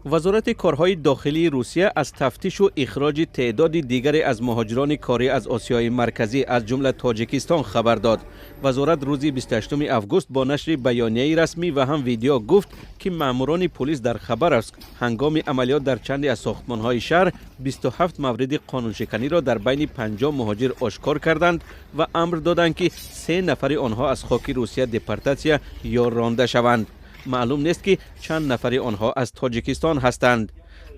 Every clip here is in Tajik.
Вазорати корҳои дохилии Русия аз тафтишу ихроҷи теъдоди дигаре аз муҳоҷирони корӣ аз Осиёи Марказӣ, аз ҷумла Тоҷикистон, хабар дод. Вазорат рӯзи 28 август бо нашри баёнияи расмӣ ва ҳам видео гуфт, ки маъмурони пулис дар Хабаровск ҳангоми амалиёт дар чанде аз сохтмонҳои шаҳр 27 мавриди қонуншиканиро дар байни 50 муҳоҷир ошкор карданд ва амр доданд, ки се нафари онҳо аз хоки Русия депортатсия ё ронда шаванд. Маълум нест, ки чанд нафари онҳо аз Тоҷикистон ҳастанд.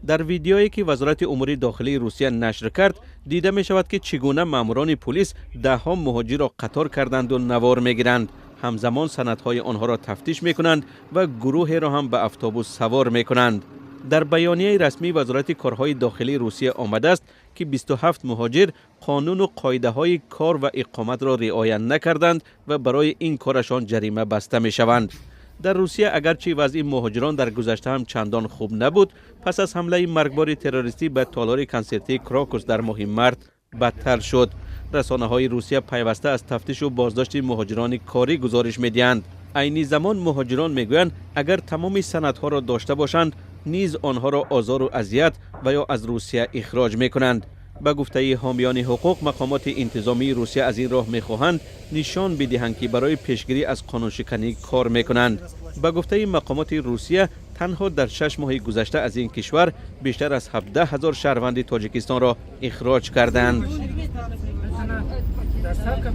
Дар видеое, ки Вазорати умури дохилии Русия нашр кард, дида мешавад, ки чӣ гуна маъмурони пулис даҳҳо муҳоҷирро қатор карданду навор мегиранд, ҳамзамон санадҳои онҳоро тафтиш мекунанд ва гурӯҳеро ҳам ба автобус савор мекунанд. Дар баёнияи расмии Вазорати корҳои дохилии Русия омадааст, ки 27 муҳоҷир қонуну қоидаҳои кор ва иқоматро риоя накарданд ва барои ин корашон ҷарима баста мешаванд. Дар Русия агарчи вазъи муҳоҷирон дар гузашта ҳам чандон хуб набуд, пас аз ҳамлаи маргбори террористӣ ба толори консертии «Крокус» дар моҳи март бадтар шуд. Расонаҳои Русия пайваста аз тафтишу боздошти муҳоҷирони корӣ гузориш медиҳанд. Айни замон муҳоҷирон мегӯянд, агар тамоми санадҳоро дошта бошанд низ онҳоро озору азият ва ё аз Русия ихроҷ мекунанд. Ба гуфтаи ҳомиёни ҳуқуқ, мақомоти интизомии Русия аз ин роҳ мехоҳанд нишон бидиҳанд, ки барои пешгирӣ аз қонуншиканӣ кор мекунанд. Ба гуфтаи мақомоти Русия, танҳо дар 6 моҳи гузашта аз ин кишвар бештар аз 17 ҳазор шаҳрванди Тоҷикистонро ихроҷ карданд. Доставка.